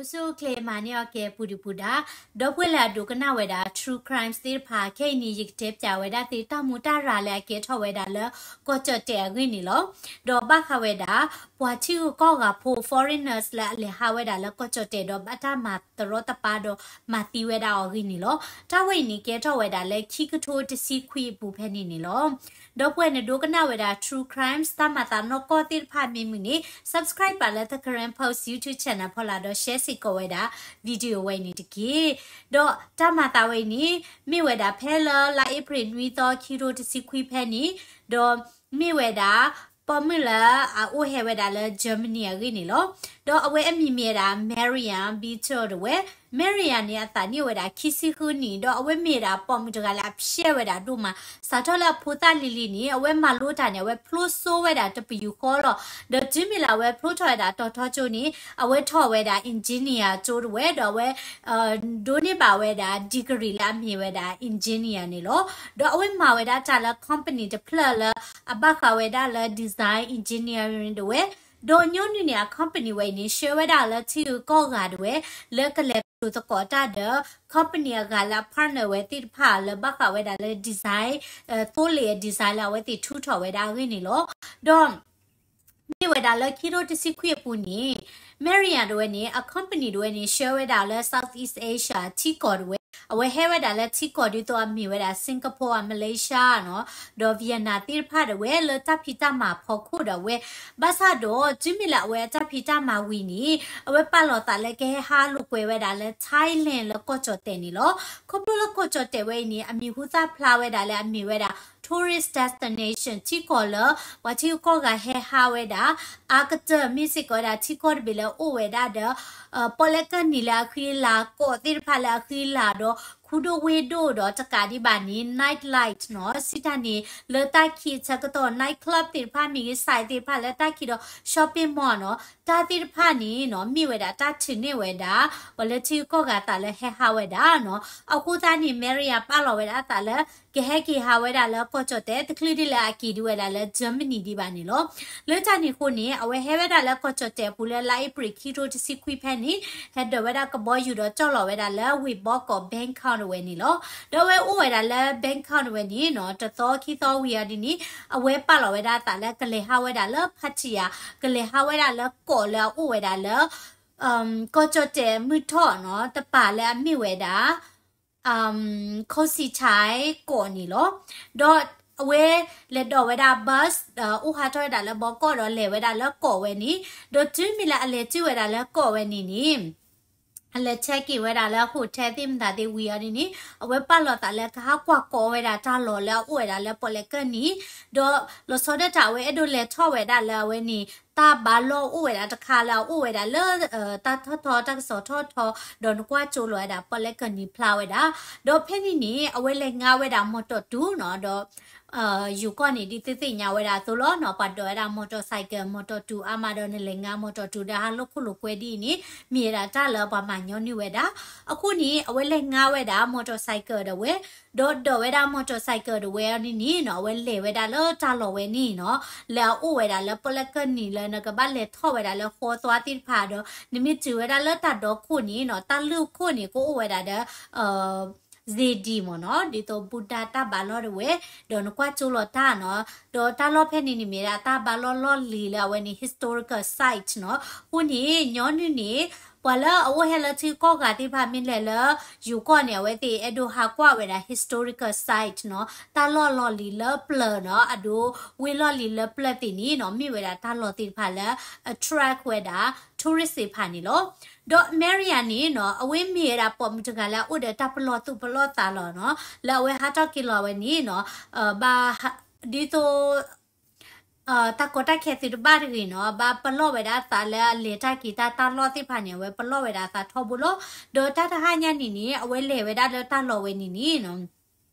အိၣ်ဆူၣ်အိၣ်ချ့မၤန့ၢ်အီၤကဲပူၤဒုၣ်ပူၤဒါ, ဒီပုၢ်ဝဲၢ်လၢအဒိကနၣ်ဝဲဒၣ် True Crimes သ့ၣ်တဖၣ် ခဲအံၤန့ၣ် ယကတဲပၠးဝဲဒၣ်သုတၢ်မူတၢ်ရၤလၢအကဲထီၣ်ဝဲဒၣ်လၢ ကီၢ်ကၠီၣ်တဲၣ်အဂ့ၢ်န့ၣ်လီၤ. ဒီးဘၣ်ဃးဝဲဒၣ် ပှၤထံဂုၤကီၢ်ဂၤဖိ foreigners လၢအလဲၤဟးဝဲဒၣ်လၢကီၢ်ကၠီၣ်တဲၣ်ဒီးဘၣ်တၢ်မၤတရီတပါဒီးမၤသံဝဲဒၣ်အီၤအဂ့ၢ်န့ၣ်လီၤ. တၢ်ဝဲအံၤန့ၣ် ကဲထီၣ်ဝဲဒၣ်လၢခံကထိတဆံခွံအပူၤဖဲန့ၣ်န့ၣ်လီၤ. ဒီပုၢ်ဝဲၢ်နဒိကနၣ်ဝဲဒၣ် True Crimes တၢ်မၤသးနီၢ်ကီၢ်သ့ၣ်တဖၣ်မ့ၢ်မုာ်န့ၣ် subscribe ပာ်လၢ The Karen Post YouTube channel ဖီလာ်ဒီး share စ့ၢ်ကီးဝဲဒၣ် video ဝဲအံၤန့ၣ်တက့ၢ်. ဒီးတၢ်မၤသးဝဲအံၤန့ၣ် မ့ၢ်ဝဲဒၣ်ဖဲလၢလါအ့ဖြ့ၣ်နွံသီ ခံကထိတဆံခွံဖဲန့ၣ်, ဒီးမ့ၢ်ဝဲဒၣ် ပိာ်မုၣ်လၢအအိၣ်ဟဲဝဲဒၣ်လၢ Germany အဂ့ၢ်န့ၣ်လီၤ. ဒီးအဝဲအမံၤမ့ၢ်ဝဲဒၣ် Marion Beecher တဝဲ, Marion န့ၣ် အသးနံၣ်အိၣ်ဝဲဒၣ်ခံဆံဃုနံၣ်, ဒီးအဝဲမ့ၢ်ဝဲဒၣ်ပိာ်မုၣ်တဂၤလၢအဖျဲၣ်ဝဲဒၣ်ဒိၣ်မး, စးထီၣ်လၢအဖိသၣ်လံၤလံၤန့ၣ် အဝဲမၤလိတၢ်န့ၣ် အဝဲဖျိစိဝဲဒၣ်တပယူာ်ဃီလီၤ. ဒီးတုၤမ့ၢ်လၢအဝဲဖျိထီၣ်ဝဲဒၣ်တီၤထီကၠိန့ၣ် အဝဲထီၣ်ဝဲဒၣ် engineer ကၠိတဝဲ, ဒီးအဝဲ ဒိးန့ၢ်ဘၣ်ဝဲဒၣ် degree လၢအမ့ၢ်ဝဲဒၣ် engineer န့ၣ်လီၤ. ဒီးအဝဲမၤဝဲဒၣ်တၢ်လၢ company တဖျၢၣ်လၢ အဘၣ်ဃးဝဲဒၣ်လၢ design engineering တဝဲ, ဒီးညီနုၢ်န့ၣ် အ company ဝဲအံၤန့ၣ် ဆှၢဝဲဒၣ်လၢထံဂုၤကီၢ်ဂၤတဝဲ လၢကလဲၤပျိၤသကိးတၢ်ဒီး company အဂၤလၢအ partner ဝဲသ့ၣ်တဖၣ်လၢဘၣ်ဃးဝဲဒၣ်လၢ design သိလ့ၣ်အ design လၢအဝဲသ့ၣ်ထုးထီၣ်ဝဲဒၣ်အဂ့ၢ်န့ၣ်လီၤ. ဒီး မ့ၢ်ဝဲဒၣ်လၢခံကထိတဆံခွံအပူၤန့ၣ် Marion တဝဲန့ၣ် အ company တဝဲန့ၣ် ဆှၢဝဲဒၣ်လၢ Southeast Asia ထံကီၢ်တဝဲ, အဝဲဟဲဝဲဒၣ်လၢထံကီၢ်ဒ်သိးအမ့ၢ်ဝဲဒၣ် Singapore အ Malaysia နီၤ, ဒီး Vietnam သ့ၣ်တဖၣ်တဝဲ လၢတၢ်ဖံးတၢ်မၤအဖီခိၣ်ဒီးအဝဲ, ဘၣ်ဆၣ်ဒီး တုၤမ့ၢ်လၢအဝဲအတၢ်ဖံးတၢ်မၤဝံၤန့ၣ် အဝဲပာ်လီၤသးလၢကဟဲဟးလိာ်ကွဲဝဲဒၣ်လၢ Thailand လၢကီၢ်ကၠီၣ်တဲၣ်န့ၣ်လီၤ. ခီဖျိလၢကီၢ်ကၠီၣ်တဲၣ်ဝဲအံၤန့ၣ် အမံၤဟူသၣ်ဖျါဝဲဒၣ်လၢအမ့ၢ်ဝဲဒၣ် tourist destination ထံကီၢ်လၢ ပှၤထံဂုၤကီၢ်ဂၤဟဲဟးဝဲဒၣ် အါကတၢၢ် မ့ၢ်စ့ၢ်ကီးဝဲဒၣ်ထံကီၢ်တဘ့ၣ်လၢအအိၣ်ဝဲဒၣ်ဒီး ပီၣ်လဲၣ်ကၢၢ်နံၤလၢအဃံအလၤ ကီးသ့ၣ်တဖၣ်လၢအဃံအလၤဒီး ခူဒိၣ်ဝ့ၢ်ဒိၣ်ဒီးတကးဒံးဘၣ်န့ၣ် night light နီၤ, စံးတၢ်န့ၣ် လၢတၢ်ခံးဆၢကတီၢ် night club သ့ၣ်တဖၣ်မ့ၢ်ဂ့ၤ ဆိုင်သ့ၣ်တဖၣ်လၢတၢ်ခံးဒီး shopping mall နီၤ, တၢ်သ့ၣ်တဖၣ်န့ၣ်နီၤ မ့ၢ်ဝဲဒၣ်တၢ်ထုးန့ၢ်ဝဲဒၣ် ပှၤလၢထံဂုၤကီၢ်ဂၤသးလၢဟဲဟးဝဲဒၣ်နီၤ. အဃိသတးန့ၣ် Marion ပာ်လီၤဝဲဒၣ်အသးလၢ ကဟဲက့ၤဟးဝဲဒၣ်လၢကီၢ်ကၠီၣ်တဲၣ် တချုးဒ်လၢအက့ၤဒံးဝဲဒၣ်လၢ Germany ဒံးဘၣ်န့ၣ်လီၤ. လၢတၢ်န့ၣ်အဃိန့ၣ် အဝဲဟဲဝဲဒၣ်လၢကီၢ်ကၠီၣ်တဲၣ်အပူၤလၢလါအ့ဖြ့ၣ် ခံကထိတဆံခွံဖဲန့ၣ် ဟဲဒိးဝဲဒၣ်ကဘီယူၤဒီးကၠီၣ်လီၤဝဲဒၣ်လၢဝ့ၢ်ဘီကီး Bangkok တဝဲန့ၣ်လီၤ. ဒီးအဝဲအိၣ်ဝဲဒၣ်လၢ Bangkok တဝဲန့ၣ်နီၤ တသီခံသီဝံၤအီၤဒ်န့ၣ် အဝဲပာ်လီၤဝဲဒၣ်အသးလၢကလဲၤဟးဝဲဒၣ်လၢ Pattaya, ကလဲၤဟးဝဲဒၣ်လၢကီးလၢအအိၣ်ဝဲဒၣ်လၢ ကီၢ်ကၠီၣ်တဲၣ်မုၢ်ထီၣ်နီၤ တပၤလၢအမ့ၢ်ဝဲဒၣ် ခိၣ်စံးထၢၣ်ကီးန့ၣ်လီၤ. ဒီးအဝဲလဲၤဒိးဝဲဒၣ် bus အိၣ်ဟးထီၣ်ဝဲဒၣ်လၢဘီကီးဒီးလဲၤဝဲဒၣ်လၢကီးဝဲန့ၣ်, ဒီးတုၤမ့ၢ်လၢအလဲၤတုၤဝဲဒၣ်လၢကီးဝဲန့ၣ်န့ၣ် အလဲၤ check in ဝဲဒၣ်လၢ hotel သ့ၣ်မတၤသ့ၣ်ဝံၤအီၤဒ်န့ၣ် အဝဲပာ်လီၤသးလၢကဟးကွၢ်ကီးဝဲဒၣ်တၢ်လီၢ်လၢအအိၣ်ဝဲဒၣ်လၢပီၣ်လဲၣ်ကၢၢ်နံၤ, ဒီးလီၤဆီဒၣ်တၢ်အဝဲအဲၣ်ဒိးလဲၤထီၣ်ဝဲဒၣ်လၢအဝဲန့ၣ် တၢ်ဘါလီၢ်အိၣ်ဝဲဒၣ်တခါလၢအအိၣ်ဝဲဒၣ်လၢ တၢ်ထီၣ်ထီ တၢ်ကစီၣ်ထီၣ်ထီ ဒီးနကွၢ်ကၠိလီၤဝဲဒၣ်ပီၣ်လဲၣ်ကၢၢ်နံၤဖျါဝဲဒၣ်, ဒီးဖဲန့ၣ်န့ၣ် အဝဲလဲၤငါဝဲဒၣ်မီၣ်တီၣ်တူနီၤ, ဒီး ယိၤကီၢ်န့ၣ် ဒ်သုသ့ၣ်ညါဝဲဒၣ်အသိးလီၤနီၤ, ပှၤဒိးဝဲဒၣ် motorcycle မီၣ်တီၣ်တူအါမးဒီးနလဲၤငါမီၣ်တီၣ်တူဒီးဟးလိာ်ခိၣ်လိာ်ကွဲဒ်အံၤန့ၣ် မ့ၢ်ဝဲဒၣ်တၢ်လၢပှၤမၤညီနုၢ်ဝဲဒၣ်. အဃိန့ၣ် အဝဲလဲၤငါဝဲဒၣ် motorcycle တဝဲ, ဒီးဒိးဝဲဒၣ် motorcycle တဝဲအီၤဒ်န့ၣ်နီၤ အဝဲလဲၤဝဲဒၣ်လၢတၢ်လီၢ်ဝဲန့ၣ်နီၤ, လၢအအိၣ်ဝဲဒၣ်လၢပီၣ်လဲၣ်ကၢၢ်နံၤလၢနကဘၣ်လဲၤထီၣ်ဝဲဒၣ်လၢဃီသွါသ့ၣ်တဖၣ်ဒီး နမ့ၢ်တုၤဝဲဒၣ်လၢတၢ်ဒီခိၣ်န့ၣ်နီၤ တၢ်လုၢ်ခိၣ်န့ၣ် ကအိၣ်ဝဲဒၣ်ဒီး စေတီမ့ၢ်နီၤ, ဒ်သိးဘူၣ်တၢ်တၢ်ဘါလီၢ်တဝဲ, ဒီးနကွၢ်ကၠိလီၤတၢ်နီၤ, ဒီးတၢ်လီၢ်ဖဲန့ၣ်န့ၣ်မ့ၢ်ဒၣ်တၢ်ဘါလီၢ်လီၢ်လံၤလၢအဝဲန့ၣ် historical site နီၤ. အဃိန့ၣ် ညီနုၢ်န့ၣ် ပှၤလၢအအိၣ်ဟဲလၢထံကီၢ်ဂၤသ့ၣ်တဖၣ်မ့ၢ်လဲၤလၢယိၤကီၢ်န့ၣ် အဝဲသ့ၣ်အဲၣ်ဒိးဟးကွၢ်ဝဲဒၣ် historical site နီၤ, တၢ်လီၢ်လီၢ်လံၤလၢပျၢၤနီၤ, အဒိဝ့ၢ်လီၢ်လံၤလၢပျၢၤသ့ၣ်န့ၣ်နီၤ, မ့ၢ်ဝဲဒၣ်တၢ်လီၢ်သ့ၣ်တဖၣ်လၢ attract ဝဲဒၣ် tourist သ့ၣ်တဖၣ်န့ၣ်လီၤ. ဒီး Marion န့ၣ်နီၤ အဝဲမ့ၢ်ဝဲဒၣ်ပိာ်မုၣ်တဂၤလၢအအိၣ်ဒီးတၢ်ပလီၢ်သူၣ်ပလီၢ်သးလီၤနီၤ, လၢအဝဲဟးထီၣ်က့ၤလီၤဝဲန့ၣ်နီၤ, ဘၣ် ဒ်သိး တၢ်ကီတၢ်ခဲသုတဘၣ်တဂ့ၤနီၤ, ဘၣ်ပလီၢ်ဝဲဒၣ်အသးလၢအလဲၤတၢ်က့ၤတၢ်တၢ်လီၢ်သ့ၣ်တဖၣ်န့ၣ် အဝဲပလီၢ်ဝဲဒၣ်အသးထီဘိလီၤ. ဒီးတၢ်တဟါညါန့ၣ်န့ၣ် အဝဲလဲၤဝဲဒၣ်လၢတၢ်လီၢ်ဝဲန့ၣ်န့ၣ်နီၤ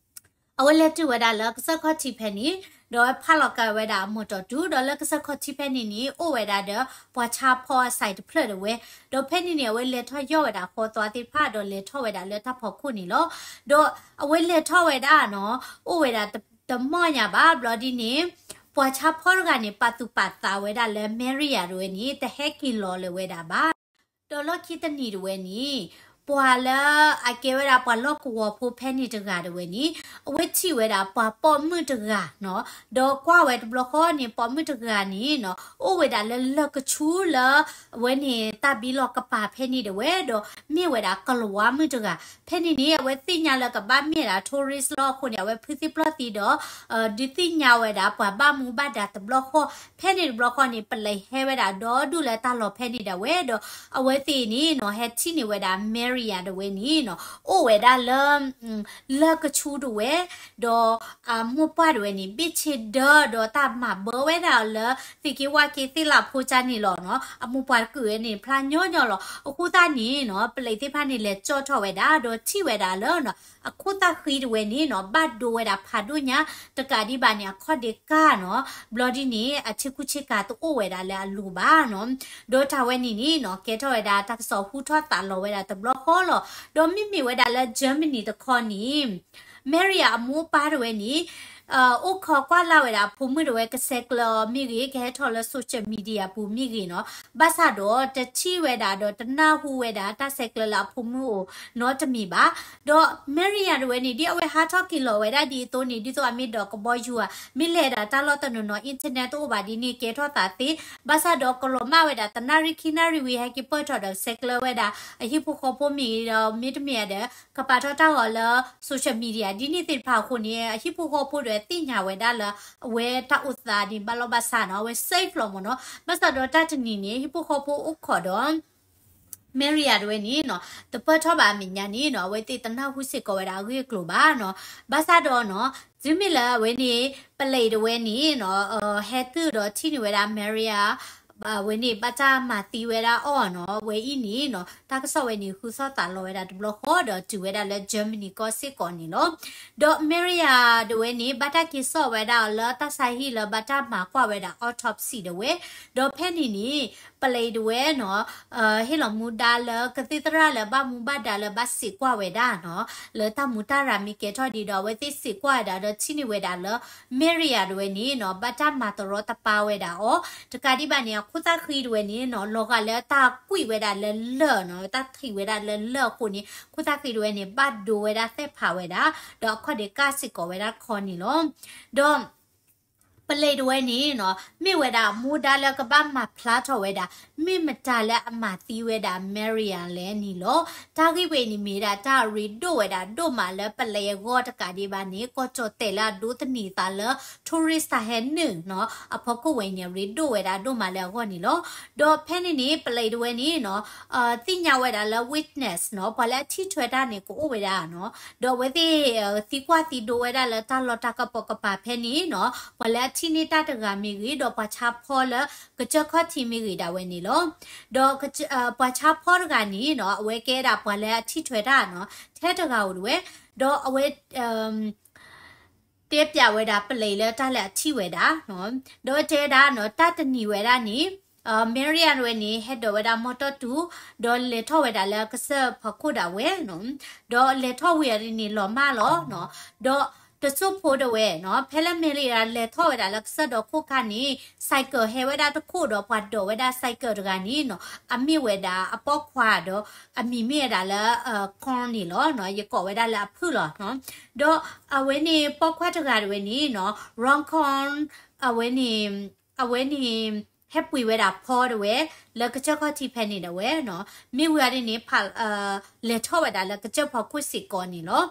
အဝဲလဲၤတုၤဝဲဒၣ်လၢကစၢၢ်ခီၣ်ထံးဖဲန့ၣ်, ဒီးအဝဲဖးလီၤက့ၤဝဲဒၣ်အမီၢ်တီၢ်တူ, ဒီးလၢကစၢၢ်ခီၣ်ထံးဖဲန့ၣ်န့ၣ် အိၣ်ဝဲဒၣ်ဒီးပှၤဆါဖီအစဲးတဖျၢၣ်တဝဲ, ဒီးဖဲန့ၣ်န့ၣ် အဝဲလဲၤထီၣ်ယီၢ်ဝဲဒၣ်ဃီသွါသ့ၣ်တဖၣ် ဒီးလဲၤထီၣ်ဝဲဒၣ်လၢတၢ်ဖီခိၣ်န့ၣ်လီၤ. ဒီးအဝဲလဲၤထီၣ်ဝဲဒၣ်နီၤ, အိၣ်ဝဲဒၣ်တမီၢ်ညါဘၣ်ဘျီဒ်န့ၣ်, ပှၤဆါဖီတဂၤန့ၣ် ပာ်သူၣ်ပာ်သးဝဲဒၣ်လၢ Marion တဝဲန့ၣ် တဟဲက့ၤလီၤလၢၤဝဲဒၣ်ဘၣ်. ဒီးလီၢ်ခံတနံၤတဝဲန့ၣ် ပှၤလၢအကဲဝဲဒၣ်ပှၤလီၢ်ကဝီၤဖိဖဲန့ၣ်တဂၤတဝဲန့ၣ် အဝဲထံၣ်ဝဲဒၣ်ပှၤပိာ်မုၣ်တဂၤနီၤ, ဒီးကွၢ်ဝဲတဘျီဃီန့ၣ် ပိာ်မုၣ်တဂၤန့ၣ်နီၤ အိၣ်ဝဲဒၣ်လၢလၢၢ်ကဆူလၢ အဝဲန့ၣ်တၢ်ဘံလီၤကပၤဖဲန့ၣ်တဝဲ ဒီးမ့ၢ်ဝဲဒၣ်ကလၤဝါမုၣ်တဂၤ ဖဲန့ၣ်န့ၣ် အဝဲသ့ၣ်ညါလၢကဘၣ်မ့ၢ်ဒၣ် tourist လီၤအဃိန့ၣ် အဝဲဖုသံပျီၢ်သံဒီး ဒုးသ့ၣ်ညါဝဲဒၣ်ပှၤဘၣ်မူဘၣ်ဒါတဘျီဃီ, ဖဲန့ၣ်တဘျီဃီန့ၣ် ပလံးဟဲဝဲဒၣ်ဒီဒူၣ်လၢတၢ်လီၢ်ဖဲန့ၣ်ဒၣ်ဝဲဒီး အဝဲသ့ၣ်န့ၣ်နီၤ ဟဲထံၣ်န့ၢ်ဝဲဒၣ် Maria တဝဲန့ၣ်နီၤ အိၣ်ဝဲဒၣ်လၢ လၢၢ်ကဆူတဝဲ ဒီးအမိၢ်ပှၢ်တဝဲန့ၣ် ဘ့ၣ်ဆ့ဒၢဒီးတၢ်မၤဘၢဝဲဒၣ်အီၤလၢ သ့ၣ်က့ဝၣ်က့သ့ၣ်လးဖိကၢ်န့ၣ်လီၤနီၤ, အမိၢ်ပှၢ်တကုာ်ဝဲန့ၣ် ဖျါညီညီလီၤ. အဃိသတးန့ၣ်နီၤ ပလံးသ့ၣ်တဖၣ်န့ၣ် လဲၤကၠီၣ်ထီၣ်ဝဲဒၣ် ဒီးထံၣ်ဝဲဒၣ်လၢ အခိၣ်သၣ်ဃံတဝဲန့ၣ်နီၤ ဘၣ်ဒိဝဲဒၣ်ဖးဒိၣ်ညါ တကးဒံးဘၣ်န့ၣ် အခီၣ်ဒ့ကၢ်နီၤ ဘျီဒ်န့ၣ် အဆ့ကူဆ့ကၤတအိၣ်ဝဲဒၣ်လၢအလိၤဘၣ်နီၤ. ဒီးတၢ်ဝဲန့ၣ်န့ၣ်နီၤ ကဲထီၣ်ဝဲဒၣ်တၢ်ကစီၣ်ဟူထီၣ်သးလီၤဝဲဒၣ်တဘျီဃီလီၤ. ဒီးမ့မ့ၢ်ဝဲဒၣ်လၢ Germany တခီန့ၣ် Maria အမိၢ်ပၢ်တဝဲန့ၣ် အိၣ်ခိးကွၢ်လၢ်ဝဲဒၣ်အဖိမုၣ်တဝဲကဆဲးကျၢအီၤမ့ၢ်ဂ့ၤ ကဟဲထီၣ်လၢ social media ပူၤမ့ၢ်ဂ့ၤနီၤ, ဘၣ်ဆၣ်ဒီးတထံၣ်ဝဲဒၣ်ဒီးတနၢ်ဟူဝဲဒၣ်တၢ်ဆဲးကျၢလၢအဖိမုၣ်အိၣ်နီတမံၤဘၣ်. ဒီး Maria တဝဲန့ၣ် ဒ်အဝဲဟးထီၣ်က့ၤလီၤဝဲဒၣ်ဒ်အသိးန့ၣ် ဒ်သိးအမ့ၢ်ဒိးကဘီယူၤဧါ, မ့ၢ်လဲၤဒၣ်တၢ်လီၢ်တနီၤနီၤ internet တအိၣ်ဘၣ်ဒ်န့ၣ် ကဲထီၣ်သးသ့, ဘၣ်ဆၣ်ဒီးကလီၤမၢ်ဝဲဒၣ်တနၣ်ရံၣ်ခံနၣ်ရံၣ်ဝံၤ ဟဲက့ၤပၢၢ်ထီၣ်ဒီးဆဲးကျၢဝဲဒၣ် အဟံၣ်ဖိဃီဖိမ့ၢ်ဂ့ၤဒီး မ့တမ့ၢ်ဒီး ကပာ်ထီၣ်တၢ်ဂီၤလၢ social media ဒ်န့ၣ်သ့ၣ်တဖၣ်အဃိန့ၣ် အဟံၣ်ဖိဃီဖိဒီးသ့ၣ်ညါဝဲဒၣ်လၢ အဝဲတၢ်အိၣ်သးန့ၣ် ဘၣ်လီၢ်ဘၣ်စးနီၤ အဝဲ safe လီၤမ့ၢ်နီၤ. ဘၣ်ဆၣ်ဒီးတၢ်တနံၤန့ၣ် ဟံၣ်ဖိဃီဖိအိၣ်ခိးဒီး Maria တဝဲန့ၣ်နီၤ တပၢၢ်ထီၣ်ဘၣ်အမဲာ်ညါန့ၣ်နီၤ အဝဲသ့ၣ်တနၢ်ဟူစ့ၢ်ကီးဝဲဒၣ်အဂ့ၢ်အကျိၤဘၣ်နီၤ. ဘၣ်ဆၣ်ဒီးနီၤ တုၤမ့ၢ်လၢအဝဲန့ၣ် ပလံးတဝဲန့ၣ်နီၤ ဟဲတုၤဒီးထံၣ်န့ၢ်ဝဲဒၣ် Maria အဝဲန့ၣ် ဘၣ်တၢ်မၤသံဝဲဒၣ်အီၤနီၤ ဝဲအံၤန့ၣ်နီၤ တၢ်ကစီၣ်ဝဲန့ၣ် ဟူထီၣ်သးလီၤဝဲဒၣ်တဘျီဃီဒီးတုၤဝဲဒၣ်လၢ Germany ကီၢ်စ့ၢ်ကီးန့ၣ်လီၤ. ဒီး Maria တဝဲန့ၣ် ဘၣ်တၢ်က့ၤစိာ်ဝဲဒၣ်အီၤလၢတၢ်ဆါဟံၣ်လၢဘၣ်တၢ်မၤကွၢ်ဝဲဒၣ် autopsy တဝဲ, ဒီးဖဲန့ၣ်န့ၣ် ပလံးတဝဲနီၤ ဟ့ၣ်လီၤမူဒါလၢကသံၣ်သရၣ်လၢဘၣ်မူဘၣ်ဒါလၢဘၣ်စံးကွၢ်ဝဲဒၣ်နီၤ လၢတၢ်မူတၢ်ရၤမ့ၢ်ကဲထီၣ်ဒံးဒီး အဝဲသ့ၣ်စံးကွၢ်ဝဲဒၣ်ဒီးထံၣ်န့ၢ်ဝဲဒၣ်လၢ Maria တဝဲန့ၣ်နီၤ ဘၣ်တၢ်မၤတရီတပါဝဲဒၣ်အီၤ, တကးဒံးဘၣ်န့ၣ် အခိၣ်သၣ်ဃံတဝဲန့ၣ်နီၤ လီၤဂာ်လၢတၢ်ကွံာ်ဝဲဒၣ်လၢလၢၢ်နီၤ တၢ်ထံးဝဲဒၣ်လၢလၢၢ်အဃိန့ၣ် ခိၣ်သၣ်ဃံတဝဲန့ၣ် ဘၣ်ဒိဝဲဒၣ်သဲၣ်ဖးဝဲဒၣ် ဒီးအခီၣ်ဒ့ကၢ်စ့ၢ်ကီးဝဲဒၣ်တခီန့ၣ်လီၤ. ဒီး ပလံးတဝဲန့ၣ်နီၤ မ့ၢ်ဝဲဒၣ်မူဒါလၢကဘၣ်မၤဖျါထီၣ်ဝဲဒၣ် မ့ၢ်မတၤလၢအမၤသံဝဲဒၣ် Maria လဲၣ်န့ၣ်လီၤ. တၢ်ဂ့ၢ်ဝဲအံၤန့ၣ်မ့ၢ်ဒၣ်တၢ်ရ့ဒိၣ်ဝဲဒၣ်ဒိၣ်မးလၢ ပလံးအဂီၢ်တကးဒံးဘၣ်န့ၣ် ကီၢ်ကၠီၣ်တဲာ်လၢအဒိးသန့ၤသးလၢ tourist တၢ်ဟဲနုာ်နီၤ အဖီခိၣ်ဝဲအံၤန့ၣ် ရ့ဒိၣ်ဝဲဒၣ်ဒိၣ်မးလၢအဂီၢ်န့ၣ်လီၤ. ဒီးဖဲန့ၣ်န့ၣ် ပလံးတဝဲန့ၣ်နီၤ သ့ၣ်ညါဝဲဒၣ်လၢ witness နီၤ ပှၤလၢအထံၣ်ထွဲတၢ်န့ၣ် ကအိၣ်ဝဲဒၣ်နီၤ ဒီးအဝဲသ့ၣ် သံကွၢ်သံဒိးဝဲဒၣ်လၢတၢ်လီၢ်တၢ်ကပိာ်ကပၤဖဲန့ၣ်နီၤ ပှၤလၢအထံၣ်န့ၢ်တၢ်တဂၤမ့ၢ်ဂ့ၤ ဒီးပှၤဆါဖီလၢကစၢၢ်ခီၣ်ထံးမ့ၢ်ဂ့ၤဒၣ်ဝဲန့ၣ်လီၤ. ဒီး ပှၤဆါဖီတဂၤန့ၣ်နီၤ အဝဲကဲဒၣ်ပှၤလၢအထံၣ်ထွဲတၢ်နီၤ ထဲတဂၤဧိၤတဝဲ ဒီးအဝဲ တဲပျးဝဲဒၣ်ပလံးလၢတၢ်လၢအထံၣ်ဝဲဒၣ်နီၤ ဒီးတဲဒၣ်နီၤ တၢ်တနံၤဝဲဒၣ်န့ၣ် Maria တဝဲန့ၣ် ဟဲဒိးဝဲဒၣ်မီတီၢ်တူၢ် ဒီးလဲၤထီၣ်ဝဲဒၣ်လၢကစၢၢ်ဖီခိၣ်ဒၣ်ဝဲနီၤ ဒီးလဲၤထီၣ်ဝံၤအီၤဒ်န့ၣ်လီၤမၢ်လီၤနီၤ ဒီးတစိၢ်ဖိတဝဲနီၤ ဖဲလၢ Maria လဲၤထီၣ်ဝဲဒၣ်လၢကစၢၢ်ဒီးခိၣ်ခါန့ၣ် cycle ဟဲဝဲဒၣ်တခိၣ်ဒီးပှၤဒိးဝဲဒၣ် cycle တဂၤန့ၣ်နီၤ အမ့ၢ်ဝဲဒၣ်အပိာ်ခွါဒီး အမံၤမ့ၢ်ဝဲဒၣ်လၢ Corn န့ၣ်လီၤနီၤ ယကိးဝဲဒၣ်လၢအဖုၣ်လီၤနီၤ ဒီးအဝဲန့ၣ်ပိာ်ခွါတဂၤတဝဲန့ၣ်နီၤ Ron Corn အဝဲန့ၣ် အဝဲန့ၣ် ဟဲပှ့ၤဝဲဒၣ်ဖီတဝဲ လၢကစၢၢ်ခီၣ်ထံးဖဲန့ၣ်ဒၣ်ဝဲနီၤ မ့ၢ်ဝံၤအီၤဒ်န့ၣ် ဖး လဲၤထီၣ်ဝဲဒၣ်လၢကစၢၢ်ဖီခိၣ်စ့ၢ်ကီးန့ၣ်လီၤ.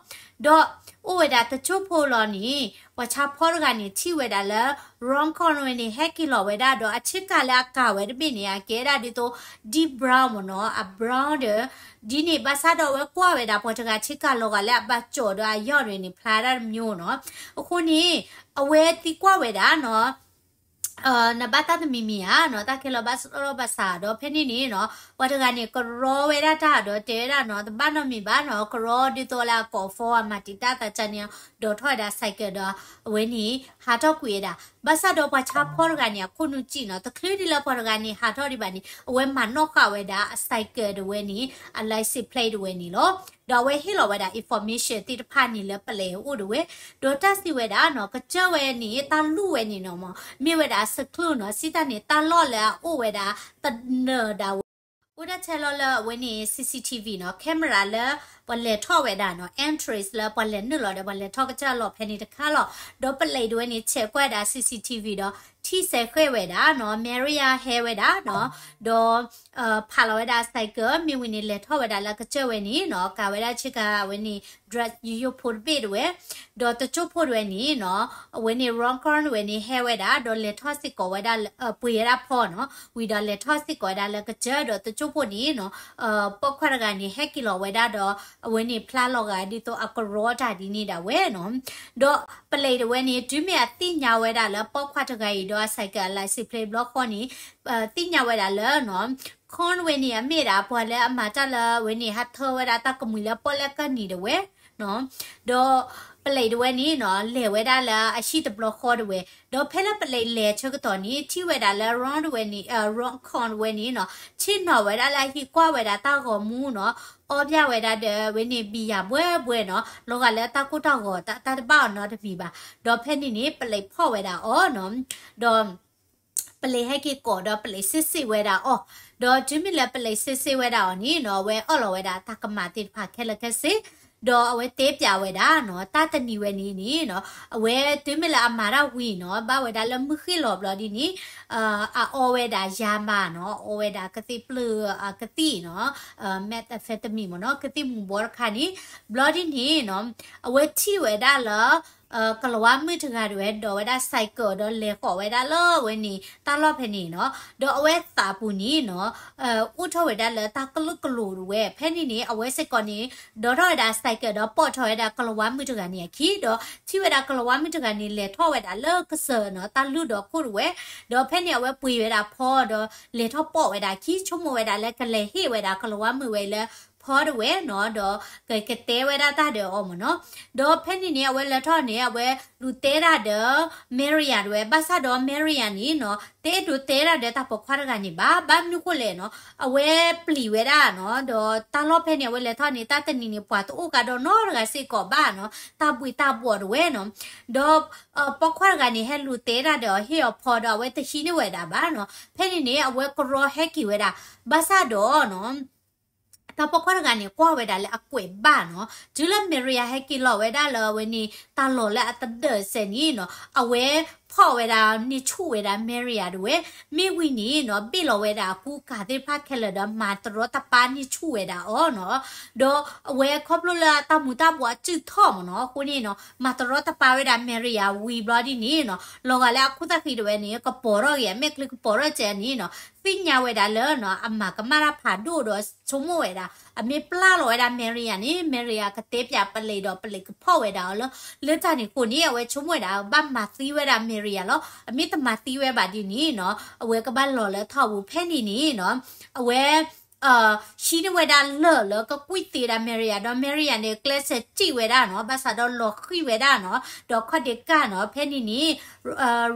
ဒီးအိၣ်ဝဲဒၣ်တစိၢ်ဖိလီၤန့ၣ် ပှၤဆါဖီတဂၤန့ၣ် ထံၣ်ဝဲဒၣ်လၢ Ron Corn ဝဲန့ၣ် ဟဲက့ၤလီၤဝဲဒၣ်ဒီး အဆ့ကၤလၢအကၤဝဲတဘ့ၣ်န့ၣ် အကဲဒၣ်ဒ်သိး deep brown မ့ၢ်နီၤ အ brown ဒီး ဒ်န့ၣ် ဘၣ်ဆၣ်ဒီးအဝဲကွၢ်ဝဲဒၣ်ပှၤတဂၤဆ့ကၤလီၤဂာ်လၢအဘၣ်ကၠီၣ် ဒီးအယီၢ်န့ၣ်န့ၣ် ဖျါဒၣ်တမျိုးနီၤ အဃိန့ၣ် အဝဲသံကွၢ်ဝဲဒၣ်နီၤ နဘၣ်တၢ်တမံၤမံၤဧါနီၤ တၢ်ခဲလၢာ်ဘၣ်လီၢ်ဘၣ်စးဒီးဖဲန့ၣ်န့ၣ်နီၤ ပှၤတဂၤန့ၣ် ကရီဝဲဒၣ်တၢ်ဒီးတဲဝဲဒၣ်နီၤ တဘၣ်နီတမံၤဘၣ်နီၤ ကရီဒ်သိးလၢအကိးဖီအမၤတံာ်တာ်သးကါန့ၣ် ဒိးထီၣ်ဝဲဒၣ် cycle ဒီး အဝဲန့ၣ် ဟးထီၣ်ကွံာ်ဝဲဒၣ် ဘၣ်ဆၣ်ဒီးပှၤဆါဖီတဂၤန့ၣ် အခိၣ်နူာ်စံၣ်နီၤ တချုးဒ်လၢပှၤတဂၤန့ၣ် ဟးထီၣ်ဒံးဘၣ်န့ၣ် အဝဲမၤနီၣ်ဃာ်ဝဲဒၣ်အ cycle တဝဲန့ၣ် အ license plate တဝဲန့ၣ်လီၤ. ဒီးအဝဲဟ့ၣ်လီၤဝဲဒၣ် information သ့ၣ်တဖၣ်န့ၣ်လၢပလံးအအိၣ်တဝဲ ဒီးတၢ်စံးဝဲဒၣ်နီၤ ကစၢၢ်ဝဲန့ၣ် တၢ်လူၢ်ဝဲန့ၣ်နီၤ မ့ၢ်ဝဲဒၣ် seclude နီၤ စံးတၢ်န့ၣ် တၢ်လီၢ်လၢအအိၣ်ဝဲဒၣ် သနၢၤဒၣ်ဝဲ အိၣ်ဒၣ်ထဲလီၤလၢအဝဲန့ၣ် C C T V နီၤ, camera လၢပှၤလဲၤထီၣ်ဝဲဒၣ်နီၤ, entrance လၢပှၤလဲၤနုာ်လီၤဒီးပှၤလဲၤထီၣ်ကစၢ်လီၢ်ဖဲန့ၣ်တခါလီၤ. ဒီးပလံးတဝဲန့ၣ် ဆဲးကွၢ်ဝဲဒၣ် C C T V ဒီး ထံၣ်စဲးဃဲၣ်ဝဲဒၣ်နီၤ, Maria ဟဲဝဲဒၣ်နီၤ, ဒီး ဖးလီၤဝဲဒၣ် cycle မ့ၢ်ဝံၤန့ၣ် လဲၤထီၣ်ဝဲဒၣ်လၢကစၢၢ်ဝဲန့ၣ်နီၤ, ကၤဝဲဒၣ်ဆ့ကၤဝဲန့ၣ် dress ယိယိဖိတဘ့ၣ်တဝဲ, ဒီးတစိၢ်ဖိတဝဲန့ၣ်နီၤ, အဝဲန့ၣ် Ron Carn ဝဲန့ၣ် ဟဲဝဲဒၣ် ဒီးလဲၤထီၣ်စ့ၢ်ကီးဝဲဒၣ်လၢ ပှ့ၤဝဲဒၣ်ဖီနီၤ, ဝံၤဒီးလဲၤထီၣ်စ့ၢ်ကီးဝဲဒၣ်လၢကစၢၢ် ဒီးတစိၢ်ဖိန့ၣ်နီၤ, ပိာ်ခွါတဂၤန့ၣ် ဟဲက့ၤလီၤဝဲဒၣ်ဒီး အဝဲန့ၣ်ဖျါလီၤဂာ်ဒ်သိးအကရီတၢ်ဒ်န့ၣ်ဒၣ်ဝဲနီၤ. ဒီးပလံးတဝဲန့ၣ် တုၤမ့ၢ်အသ့ၣ်ညါဝဲဒၣ်လၢပိာ်ခွါတဂၤအံၤဒီးအ cycle အ license plate ဘျီဃီန့ၣ် သ့ၣ်ညါဝဲဒၣ်လၢနီၤ, Carn ဝဲန့ၣ် အမ့ၢ်ဒၣ်ပှၤလၢအမၤတၢ်လၢအဝဲန့ၣ် ဟးထၢဝဲဒၣ်တၢ်ကမှံၤလၢပီၣ်လဲၣ်ကၢၢ်နံၤတဝဲ ဒီးပလံးတဝဲန့ၣ်နီၤ, လဲၤဝဲဒၣ်လၢအဟံၣ်တဘျီဃီတဝဲ, ဒီးဖဲလၢပလံးလဲၤဆၢကတီၢ်န့ၣ် ထံၣ်ဝဲဒၣ်လၢ Ron တဝဲန့ၣ်, Ron Carn တဝဲန့ၣ်နီၤ, ဆ့ၣ်နီၤဝဲဒၣ်လၢအဟံၣ်ကွၢ်ဝဲဒၣ်တၢ်ဂီၤမူနီၤ, အီပျၢ်ဝဲဒၣ်ဒီးဝဲန့ၣ် ဘံယၤဘှဲဘှဲနီၤ, လီၤဂာ်လၢတၢ်ကိၢ်တၢ်ဂီၤ တၢ်တဘၣ်အီၤနီတမံၤဘၣ်. ဒီးဖဲန့ၣ်န့ၣ် ပလံးဖီၣ်ဝဲဒၣ်အီၤနီၤ, ဒီး ပလံးဟဲက့ၤကိးဒီးပလံးစ့စ့ဝဲဒၣ်အီၤ, ဒီးတုၤမ့ၢ်လၢပလံးစ့စ့ဝဲဒၣ်အီၤန့ၣ်နီၤ, အဝဲအၢၣ်လီၤဝဲဒၣ်တၢ်ကမၣ်သ့ၣ်တဖၣ်ခဲလၢာ်ခဲဆ့, ဒီးအဝဲတဲပျးဝဲဒၣ်နီၤ, တၢ်တနံၤဝဲန့ၣ်န့ၣ်နီၤ, အဝဲတုၤမ့ၢ်လၢအမၤတၢ်ဝံၤနီၤ, ဘၣ်ဝဲဒၣ်လၢမုၢ်ဃ့ၢ်လီၤဘျီဒ်န့ၣ်, အအီဝဲဒၣ်ယါမးနီၤ, အီဝဲဒၣ်ကသ့ၣ်ပျၢၤအကသံၣ်နီၤ, methamphetamine မ့ၢ်နီၤ, ကသံၣ်မူၤဘှီတခါန့ၣ်, ဘျီဒ်န့ၣ်နီၤ, အဝဲထံၣ်ဝဲဒၣ်လၢ ကလၤဝါမုၣ်တဂၤတဝဲ ဒိးဝဲဒၣ် cycle ဒီးလဲၤဃီၤဝဲဒၣ်လၢအဝဲန့ၣ် တၢ်လီၢ်ဖဲန့ၣ်နီၤ, ဒီးအဝဲသးပူၤန့ၣ်နီၤ, အိၣ်ထီၣ်ဝဲဒၣ်လၢတၢ်ကလုာ်ကလိၤတဝဲ, ဖဲန့ၣ်န့ၣ် အဝဲစ့ၢ်ကီးန့ၣ် ဒိးထီၣ်ဝဲဒၣ် cycle ဒီးပိာ်ထီၣ်ဝဲဒၣ်ကလၤဝါမုၣ်တဂၤန့ၣ်အခံ, ဒီးထံၣ်ဝဲဒၣ်ကလၤဝါမုၣ်တဂၤန့ၣ် လဲၤထီၣ်ဝဲဒၣ်လၢကစၢၢ်နီၤ, တၢ်လုၢ်ဒီးခိၣ်တဝဲ, ဒီးဖဲန့ၣ်အဝဲပှ့ၤဝဲဒၣ်ဖီဒီး လဲၤထီၣ်ပိာ်ဝဲဒၣ်အခံ, ဆိကမိၣ်ဝဲဒၣ်လၢကလဲၤဟ့ၣ်ဝဲဒၣ်ကလၤဝါမုၣ်ဝဲလၢ ဖီတဝဲနီၤ, ဒီးကကတဲဝဲဒၣ်တၢ်ဒီးအီၤမ့ၢ်နီၤ, ဒီးဖဲန့ၣ်န့ၣ် အဝဲလဲၤထီၣ်န့ၣ် အဝဲလူၤတဲဒၣ်ဒီး Maria တဝဲ, ဘၣ်ဆၣ်ဒီး Maria န့ၣ်နီၤ, တအဲၣ်ဒိးတဲဒၣ်ဒီးတၢ်ပိာ်ခွါတဂၤန့ၣ်ဘၣ်, ဘၣ်မနုၤဃိလဲၣ်နီၤ, အဝဲပျံၤဝဲဒၣ်နီၤ, ဒီးတၢ်လီၢ်ဖဲန့ၣ် အဝဲလဲၤထီၣ်န့ၣ် တၢ်တနံၤန့ၣ် ပှၤတအိၣ်ကဒီးနီတဂၤစ့ၢ်ကီးဘၣ်နီၤ, တၢ်ဘှံးတၢ်ဘှီးတဝဲနီၤ, ဒီး ပိာ်ခွါတဂၤန့ၣ် ဟဲလူၤတဲဒၣ်ဒီးအီၤ ဟ့ၣ်အီၤဖီဒီး အဝဲတဟံးန့ၢ်ဝဲဒၣ်ဘၣ်နီၤ, ဖဲန့ၣ်န့ၣ် အဝဲကရီဟဲက့ၤဝဲဒၣ်, ဘၣ်ဆၣ်ဒီးနီၤ တၢ်ပိာ်ခွါတဂၤန့ၣ် ကွၢ်ဝဲဒၣ်လၢအကွဲးဘၣ်နီၤ, တုၤလၢ Maria ဟဲက့ၤလီၤဝဲဒၣ်လၢအဝဲန့ၣ် တၢ်လီၢ်လၢအတဒၢးစဲးန့ၣ်နီၤ, အဝဲဖီၣ်ဝဲဒၣ်န့ၢ်ဆူၣ်ဝဲဒၣ် Maria တဝဲ, မ့ၢ်ဝံၤန့ၣ်နီၤ ဘ့ၣ်လီၤဝဲဒၣ်အကူကၤသ့ၣ်တဖၣ်ခဲလၢာ်ဒီး မၤတရီတပါန့ၢ်ဆူၣ်ဝဲဒၣ်အီၤနီၤ, ဒီးအဝဲခီဖျိလၢတၢ်မူၤတၢ်ဘှီးအစုၣ်ထီၣ်မ့ၢ်နီၤ, အဃိန့ၣ်နီၤ မၤတရီတပါဝဲဒၣ် Maria ဝံၤဘျီဒ်န့ၣ်နီၤ, လီၤဂာ်လၢအခိၣ်သၣ်ဃံးတဝဲန့ၣ် ကပီၤထီၣ်ဂ့ၤ အမဲာ်ချံကပီၤထီၣ်ကဲန့ၣ်နီၤ, သ့ၣ်ညါဝဲဒၣ်လၢနီၤ အမၤကမၣ်တၢ်ဖးဒိၣ်ဒီးဆိကမိၣ်ဝဲဒၣ်, အမ့ၢ်ပျၢ်လီၤဝဲဒၣ် Maria န့ၣ် Maria ကတဲပျးပလံးဒီးပလံးကဖီၣ်ဝဲဒၣ်အီၤလၢ လၢတၢ်န့ၣ်အဃိန့ၣ် အဝဲဆိကမိၣ်ဝဲဒၣ် ဘၣ်မၤသံဝဲဒၣ် Maria လီၤ, အမ့ၢ်တမၤသံဝဲဘၣ်ဒ်န့ၣ်နီၤ အဝဲကဘၣ်လီၤလၢထီၣ်ပူၤဖဲန့ၣ်န့ၣ်နီၤ, အဝဲ ဟံးန့ၢ်ဝဲဒၣ်လၢၢ်လၢကကွံၢ်သံဝဲဒၣ် Maria ဒီး Maria န့ၣ် ကျဲးစၢးစံၣ်ဝဲဒၣ်နီၤ, ဘၣ်ဆၣ်ဒီးလီၤဃံၤဝဲဒၣ်နီၤ, ဒီးခီၣ်ဒ့ကၢ်နီၤ, ဖဲန့ၣ်န့ၣ်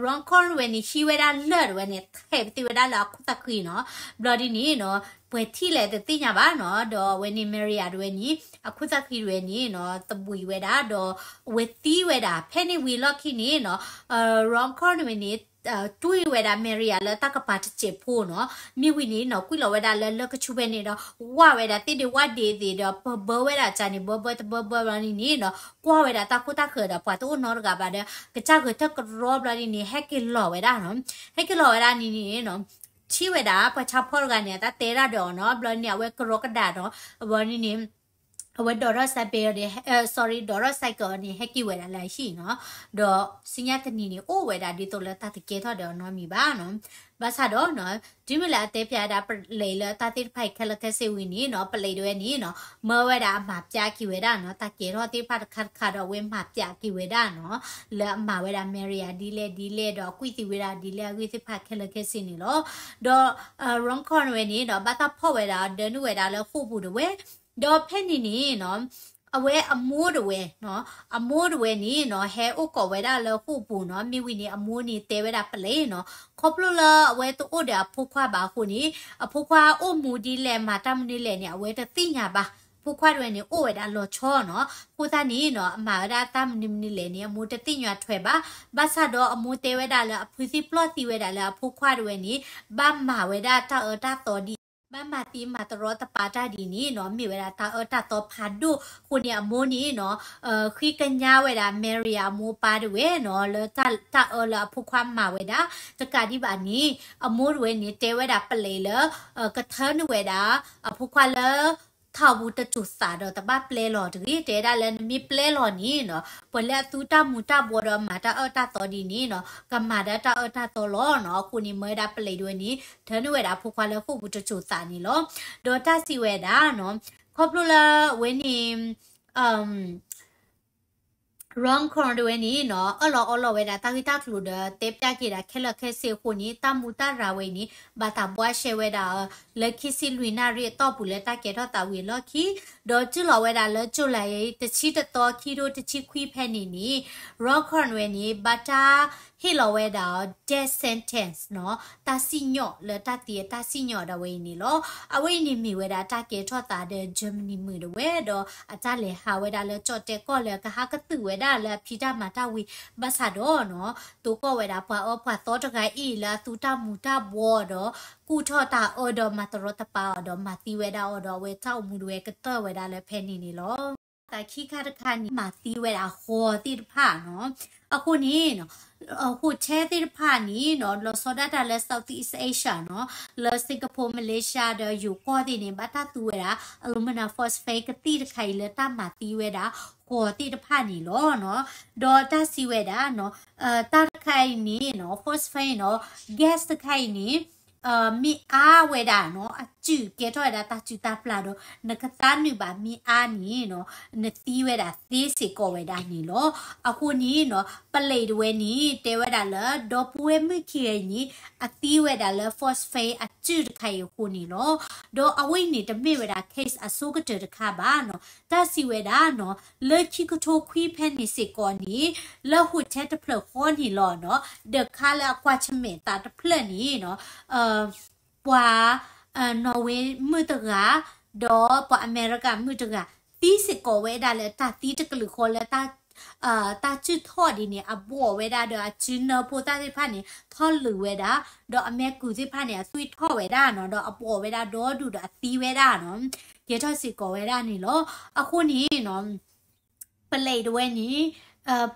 Ron Carn ဝဲန့ၣ် ဟံးဝဲဒၣ်လၢၢ်တဝဲန့ၣ် ထဲးပသံဝဲဒၣ်လၢအခိၣ်သၣ်ဃံးနီၤ, ဘျီဒ်န့ၣ်နီၤ ပှဲၤထံၣ်လဲၣ်တသ့ၣ်ညါဘၣ်နီၤ, ဒီးအဝဲန့ၣ် Maria တဝဲန့ၣ် အခိၣ်သၣ်ဃံးတဝဲန့ၣ်နီၤ သဘှံးဝဲဒၣ် ဒီးအဝဲသံဝဲဒၣ်, ဖဲန့ၣ်ဝံၤလီၢ်ခံန့ၣ်နီၤ Ron Carn တဝဲန့ၣ် တွံၢ်ဝဲဒၣ် Maria လၢတၢ်ကပၤတစဲးဖိနီၤ, မ့ၢ်ဝံၤန့ၣ်နီၤ ကွံာ်လီၤဝဲဒၣ်လၢလၢၢ်ကဆူးဖဲန့ၣ်ဒီး ဝၢ်ဝဲဒၣ်သ့ၣ်ဒ့ဝၣ်ဒ့သ့ၣ်ဒီး ပၢဘၢဝဲဒၣ်ကန့ၣ် ဘၢဘၢတဘၢဘၢဘျီန့ၣ်န့ၣ်နီၤ ကွၢ်ဝဲဒၣ်တၢ်ခိၣ်တၢ်ဃၢၤဒီး ပှၤတအိၣ်နီတဂၤဘၣ်ဒီး ကစၢ်ဂဲၤထၢၣ်ကရီဘျီန့ၣ်န့ၣ် ဟဲက့ၤလီၤဝဲဒၣ်နီၤ, ဟဲက့ၤလီၤဝဲဒၣ်န့ၣ်န့ၣ်နီၤ ထံၣ်ဝဲဒၣ် ပှၤဆါဖီတဂၤန့ၣ် အတၢ်တဲဒၣ်ဒီးအီၤနီၤ, ဘျီန့ၣ် အဝဲကရီကဒါနီၤ, ဘျီန့ၣ်န့ၣ် အဝဲဒိးထီၣ်စဲးဘ့းအီၤန့ၣ်, sorry ဒိးထီၣ် cycle အီၤန့ၣ် ဟဲက့ၤဝဲဒၣ်လၢအဟံၣ်နီၤ, ဒီးဆူညါတနံၤန့ၣ် အိၣ်ဝဲဒၣ်ဒ်သိးလၢတၢ်တကဲထီၣ်ဒီးအီၤနီတမံၤဘၣ်နီၤ, ဘၣ်ဆၣ်ဒီးနီၤ တုၤမ့ၢ်လၢအတဲပျးဒၣ်ပလံးလၢတၢ်သ့ၣ်တဖၣ်အံၤခဲလၢာ်ခဲဆ့ဝံၤန့ၣ်နီၤ ပလံးတဝဲန့ၣ်နီၤ မၢဝဲဒၣ်အမၤပျးက့ၤဝဲဒၣ်နီၤ တၢ်ကဲထီၣ်သ့ၣ်တဖၣ်တခါတခါဒီး အဝဲမၤပျးက့ၤဝဲဒၣ်နီၤ လၢအမၤဝဲဒၣ် Maria ဒ်လဲၣ်ဒ်လဲၣ်ဒီး အကွံာ်သံဝဲဒၣ်ဒ်လဲၣ်အဂ့ၢ်သ့ၣ်တဖၣ်ခဲလၢာ်ခဲဆ့န့ၣ်လီၤ, ဒီး Ron Carn ဝဲန့ၣ်ဒီး ဘၣ်တၢ်ဖီၣ်ဝဲဒၣ် ဒၢနုာ်ဝဲဒၣ်လၢဃိာ်ပူၤတဝဲ, ဒီးဖဲန့ၣ်န့ၣ်နီၤ အဝဲအမိၢ်တဝဲနီၤ အမိၢ်တဝဲန့ၣ်နီၤ ဟဲအိၣ်ကိးဝဲဒၣ်လၢဃိာ်ပူၤနီၤ, မ့ၢ်ဝံၤန့ၣ် အမိၢ်န့ၣ်တဲဝဲဒၣ်ပလံးနီၤ ခီဖျိလၢအဝဲတအိၣ်ဒီးအဖိခွါဘၣ်အဃိန့ၣ် အဖိခွါအိၣ်မူဒ်လဲၣ် မၤတၢ်မနုၤလဲၣ်န့ၣ် အဝဲတသ့ၣ်ညါဘၣ်, ဖိခွါတဝဲန့ၣ် အိၣ်ဝဲဒၣ်လီၤဆီနီၤ, အဃိသတးန့ၣ်နီၤ အမၤဝဲဒၣ်တၢ်မနုၤမနုၤလဲၣ်န့ၣ် အမိၢ်တသ့ၣ်ညါထွဲဘၣ်, ဘၣ်ဆၣ်ဒီးအမိၢ်တဲဝဲဒၣ်လၢအဖုသ့ၣ်ပျီၢ်သံဝဲဒၣ်လၢအဖိခွါတဝဲန့ၣ် ဘၣ်မၤဝဲဒၣ်တၢ်အၢတၢ်သီဒ် ဘၣ်မၤသံမၤတရီတပါတၢ်ဒ်န့ၣ်နီၤ မ့ၢ်ဝဲဒၣ်တၢ်အၢတၢ်သီဖးဒိၣ်အဃိန့ၣ် အမိၢ်န့ၣ်နီၤ ဃ့ကညးဝဲဒၣ် Maria အမိၢ်အပၢ်တဝဲနီၤ လၢတၢ်အၢလၢအဖိခွါမၤဝဲဒၣ် တကးဒံးဘၣ်န့ၣ် အမိၢ်တဝဲန့ၣ် တဲဝဲဒၣ်ပလံးလၢ ကထၢနုာ်ဝဲဒၣ် အဖိခွါလၢ ထးပူၤတစိၤသးဒီးတဘၣ်ပျဲလီၤတဂ့ၤ တဲဒၣ်လၢနမ့ၢ်ပျဲလီၤန့ၣ်နီၤ ပှၤလၢအသူတၢ်မူၤတၢ်ဘှီးဒီးမၤတၢ်အၢတၢ်သီဒ်န့ၣ်နီၤ ကမၤဒီးတၢ်အၢတၢ်သီလီၤနီၤ အဃိန့ၣ် မၢဝဲဒၣ်ပလံးတဝဲန့ၣ် ထၢနုာ်ဝဲဒၣ်အဖိခွါလၢဃိာ်ပူၤတစိၤသးန့ၣ်လီၤ. ဒီးတၢ်စံးဝဲဒၣ်နီၤ ခီဖျိလၢအဝဲန့ၣ် Ron Carl တဝဲန့ၣ်နီၤ အၢၣ်လီၤအီလီၤဝဲဒၣ်တၢ်ဂ့ၢ်တၢ်ကျိၤဒီး တဲပျးက့ၤဒၣ်ခဲလၢာ်ခဲဆ့အဃိန့ၣ် တၢ်မူတၢ်ရၤဝဲအံၤန့ၣ် ဘၣ်တၢ်ဘှါရှဲဝဲဒၣ်အီၤ လၢခံဆံလွံၢ်နၣ်ရံၣ်အတီၢ်ပူၤလၢတၢ်ကဲထီၣ်သးဝံၤအလီၢ်ခံ ဒီးတုၤလီၤဝဲဒၣ်လၢ July တဆံတသီ ခံထိတဆံခွံဖဲန့ၣ်န့ၣ် Ron Carl ဝဲန့ၣ် ဘၣ်တၢ်ဟ့ၣ်လီၤဝဲဒၣ်အီၤ death sentence နီၤ တၢ်စံၣ်ညီၣ်လၢတၢ်သံအတၢ်စံၣ်ညီၣ်ဒၣ်ဝဲအံၤန့ၣ်လီၤ. အဝဲအံၤန့ၣ်မ့ၢ်ဝဲဒၣ်တၢ်ကဲထီၣ်သးဒီး Germany မုၣ်တဝဲဒီး အတၢ်လဲၤဟးဝဲဒၣ်လၢကၠီၣ်တဲၣ်ကီၢ်လၢကဟးကသုးဝဲဒၣ်လၢအဖံးတၢ်မၤတၢ်ဝံၤ ဘၣ်ဆၣ်ဒီးနီၤ တိကိၢ်ဝဲဒၣ်ပှၤအၢပှၤသီတဂၤအံၤလၢအသူတၢ်မူၤတၢ်ဘှီးဒီး ကူၣ်ထီၣ်တၢ်အၢဒီးမၤတရီတပါအီၤဒီးမၤသံဝဲဒၣ်အီၤဒီး အဝဲတၢ်အိၣ်မူတဝဲကတၢၢ်ဝဲဒၣ်လၢဖဲန့ၣ်န့ၣ်လီၤ. သးခံခါတခါန့ၣ် မၤသံဝဲဒၣ်ဃီၤသ့ၣ်တဖၣ်နီၤ. အဃိန့ၣ်နီၤ hotel သ့ၣ်တဖၣ်န့ၣ်နီၤ လီၤဆီဒၣ်တၢ်လၢ Southeast Asia နီၤ လၢ Singapore, Malaysia ဒီးယိၤကီၢ်သ့ၣ်န့ၣ် ဘၣ်တၢ်သူဝဲဒၣ် aluminium phosphate ကသံၣ်တခါအံၤလၢတၢ်မၤသံဝဲဒၣ်ဃီၤသ့ၣ်တဖၣ်န့ၣ်လီၤနီၤ. ဒီးတၢ်စံးဝဲဒၣ်နီၤ တၢ်တခါအံၤန့ၣ်နီၤ phosphate နီၤ gas တခါအံၤန့ၣ် မ့ၢ်အါဝဲဒၣ်နီၤ အစုၣ်ကဲထီၣ်ဝဲဒၣ်တၢ်စုၣ်တၢ်ပျၢ်ဒီး နကသါနုာ်ဘၣ်မ့ၢ်အါန့ၣ်နီၤ နသံဝဲဒၣ်သ့စ့ၢ်ကီးဝဲဒၣ်န့ၣ်လီၤ. အဃိန့ၣ်နီၤ ပလံးတဝဲန့ၣ် တဲဝဲဒၣ်လၢ ဒီပုၢ်ဝဲၢ်မုၣ်ခံဂၤအံၤန့ၣ် အသံဝဲဒၣ်လၢ phosphate အစုၣ်တခါအံၤအဃိန့ၣ်လီၤ. ဒီးအဝဲအံၤန့ၣ် တမ့ၢ်ဝဲဒၣ် case အဆိကတၢၢ်တခါဘၣ်နီၤ. တၢ်စံးဝဲဒၣ်နီၤ လၢခံကထိခွံဖဲန့ၣ်စ့ၢ်ကီးန့ၣ် လၢ hotel တဖျၢၣ်ဃီန့ၣ်လီၤနီၤ ဒီးခါလၢအကွၢ်ဆၢၣ်မဲာ်သးတဖျၢၣ်န့ၣ်နီၤ ပှၤ Norway မုၣ်တဂၤ ဒီးပှၤအမဲရကၤမုၣ်တဂၤ သံစ့ၢ်ကီးဝဲဒၣ်လၢတၢ်သံတကလုာ်ဃီလၢ တၢ်စုၣ်ထီၣ်ဒ်န့ၣ် အဘှီးဝဲဒၣ်ဒီးအစုနၢဖိသၣ်သ့ၣ်တဖၣ်န့ၣ် ထီၣ်လုာ်ဝဲဒၣ် ဒီးအမဲာ်ကူးသ့ၣ်တဖၣ်န့ၣ် အသွံၣ်ထီၣ်ဝဲဒၣ်နီၤ ဒီးအဘှီးဝဲဒၣ်ဒီဒူၣ်ဒီးအသံဝဲဒၣ်နီၤ ကဲထီၣ်စ့ၢ်ကီးဝဲဒၣ်န့ၣ်လီၤ. အဃိန့ၣ်နီၤ ပလံးတဝဲန့ၣ်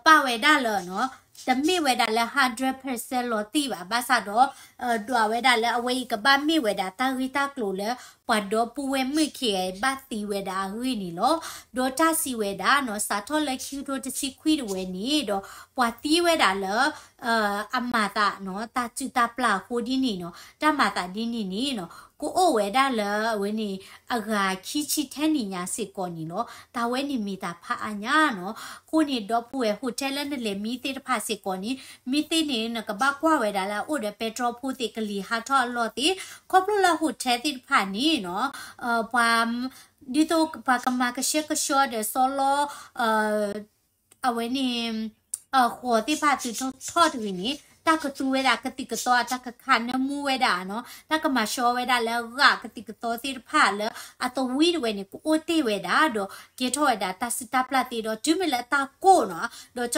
ပာ်ဝဲဒၣ်လၢနီၤ တမ့ၢ်ဝဲဒၣ်လၢ hundred percent လီၤတံၢ်ဘၣ် ဘၣ်ဆၣ်ဒီး ဒွးဝဲဒၣ်လၢအဝဲအံၤကဘၣ်မ့ၢ်ဝဲဒၣ်တၢ်ဂ့ၢ်တၢ်ကျိၤလၢ ပှၤဒီပုၢ်ဝဲၢ်မုၣ်ခံဂၤအံၤဘၣ်သံဝဲဒၣ်အဂ့ၢ်န့ၣ်လီၤ. ဒီးတၢ်စံးဝဲဒၣ်နီၤ စးထီၣ်လၢခံကထိတဆံခွံတဝဲန့ၣ်ဒီး ပှၤသံဝဲဒၣ်လၢ အမၤသးနီၤ တၢ်စုၣ်တၢ်ပျၢ်အဃိဒ်န့ၣ်နီၤ တၢ်မၤသးဒ်န့ၣ်န့ၣ်နီၤ ကအိၣ်ဝဲဒၣ်လၢအဝဲန့ၣ် အဂၤခံဆံထဲန့ၣ်ညါစ့ၢ်ကီးန့ၣ်လီၤ. တၢ်ဝဲန့ၣ်မ့ၢ်တၢ်ဖးအါညါနီၤ. အဃိန့ၣ် ဒီပုၢ်ဝဲၢ် hotel လၢနလဲၤမံသ့ၣ်တဖၣ်စ့ၢ်ကီးန့ၣ် မ့ၢ်သ့န့ၣ် နကဘၣ်ကွၢ်ဝဲဒၣ်လၢအအိၣ်ဒီး petrol ဖိသ့ၣ် ကလံၤဟးထီၣ်အလီၢ်သ့ၣ် ခီဖျိလၢ hotel သ့ၣ်တဖၣ်န့ၣ်နီၤ ပှၤ ဒ်သိးပှၤကမၤကဆှဲကဆှီဒီးဆီလီ အဝဲန့ၣ် ဃီၤသ့ၣ်တဖၣ်သုးထီၣ်တဂ့ၤန့ၣ် တၢ်ကသူဝဲဒၣ်ကသံၣ်ကသီ တၢ်ကခးနၢမူဝဲဒၣ်နီၤ တၢ်ကမၤဆှီဝဲဒၣ်လၢအဂၤကသံၣ်ကသီသ့ၣ်တဖၣ်လၢအသဝံတဝဲန့ၣ် ကအိၣ်တ့ၢ်ဝဲဒၣ်ဒီး ကဲထီၣ်ဝဲဒၣ်တၢ်စုၣ်တၢ်ပျၢ်သ့ဒီး တုၤမ့ၢ်လၢတၢ်ကိၢ်နီၤ ဒီး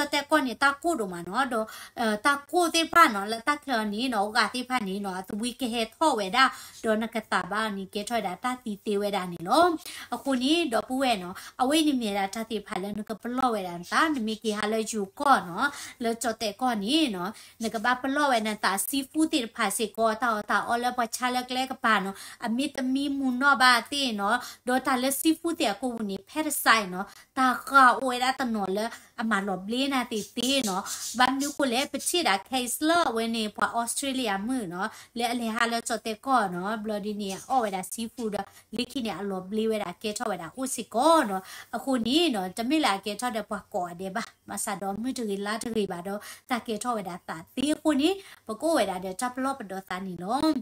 ကၠီၣ်တဲၣ်ကီၢ်န့ၣ် တၢ်ကိၢ်ဒိၣ်မးနီၤ ဒီး တၢ်ကိၢ်သ့ၣ်တဖၣ်နီၤ လၢတၢ်ချၢန့ၣ်နီၤ အဂၤသ့ၣ်တဖၣ်န့ၣ်နီၤ အသဝံကဟဲထီၣ်ဝဲဒၣ် ဒီးနကသးဘၣ်န့ၣ် ကဲထီၣ်ဝဲဒၣ်တၢ်သံသ့ဝဲဒၣ်န့ၣ်လီၤ. အဃိန့ၣ် ဒီပုၢ်ဝဲၢ်နီၤ အဝဲအံၤန့ၣ်မ့ၢ်ဒၣ်တၢ်သ့ၣ်တဖၣ်လၢနကပလီၢ်ဝဲဒၣ်နသး နမ့ၢ်က့ၤဟးလၢယိၤကီၢ်နီၤ လၢကၠီၣ်တဲၣ်ကီၢ်န့ၣ်နီၤ နကဘၣ်ပလီၢ်ဝဲနသး seafood သ့ၣ်တဖၣ်စ့ၢ်ကီး တၢ်အီၣ်တၢ်အီလၢပှၤဆါလၢကျဲကပၤနီၤ အမ့ၢ်တမံမူၤနီၢ်ဘၣ်သ့ၣ်နီၤ ဒီးတၢ်လၢ seafood သ့ၣ်အကိာ်ပူၤန့ၣ် pesticide နီၤ တၢ်ဃၣ်အိၣ်ဝဲဒၣ်တနီၤလၢအမၤလီၤဘျ့နၤသ့ၣ်သ့နီၤ ဘၣ်မနုၤဃိလဲၣ် ပထံၣ်ဒၣ် case လၢအဝဲန့ၣ် ပှၤ Australia မုၣ်နီၤ လၢအလဲၤဟးလၢကၠီၣ်တဲၣ်ကီၢ်နီၤ ဘျီဒ်န့ၣ် အီၣ်ဝဲဒၣ် seafood ဒီး လၢခံန့ၣ် အလီၤဘျ့ဝဲဒၣ်ကဲထီၣ်ဝဲဒၣ်အိၣ်စ့ၢ်ကီးနီၤ အဃိန့ၣ်နီၤ တမ့ၢ်လၢအကဲထီၣ်ဒီးပှၤကိးဂၤဒဲးဘၣ် ဘၣ်ဆၣ်ဒီးမုၢ်တဂ့ၤလါတဂ့ၤဘၣ်ဒီး တၢ်ကဲထီၣ်ဝဲဒၣ်သးသ့အဃိန့ၣ် ပကအိၣ်ဝဲဒၣ်ဒီးတၢ်ပလီၢ်ပဒီသးန့ၣ်လီၤ.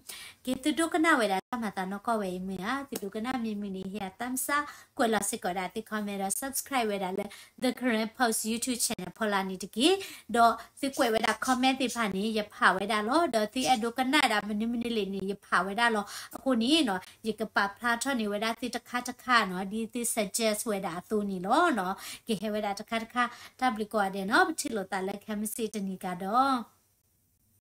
ကဲ သုဒိကနၣ်ဝဲဒၣ်တၢ်မၤသးနီၢ်ကီၢ်ဝဲအံၤမုၢ်ဧါ သုဒိကနၣ်မ့ၢ်မုၢ်န့ၣ် ဟ့ၣ်ယၤသးစၢ် ကွဲးလီၤစ့ၢ်ကီးဒၣ်သု comment ဒီး subscribe ဝဲဒၣ်လၢ The Karen Post YouTube channel ဖီလာ်န့ၣ်တက့ၢ်. ဒီးသုကွဲးဝဲဒၣ် comment သ့ၣ်တဖၣ်န့ၣ် ယဖးဝဲဒၣ်လီၤ. ဒီးသုအဲၣ်ဒိးကနၣ်ဒၣ်မနုၤမနုၤလဲၣ်န့ၣ် ယဖးဝဲဒၣ်လီၤ. အဃိန့ၣ်နီၤ ယကပာ်ဖျါထီၣ်န့ၢ်ဝဲဒၣ်သုတခါတခါနီၤ ဒ်သု suggest ဝဲဒၣ်အသိးန့ၣ်လီၤနီၤ. ကဟဲဝဲဒၣ်တခါတခါ တၢ်ဘျုးကိးဂၤဒဲးနီၤ ပထံၣ်လိာ်သးလၢခဲမုၢ်ဆ့ၣ်တနံၤကဒီး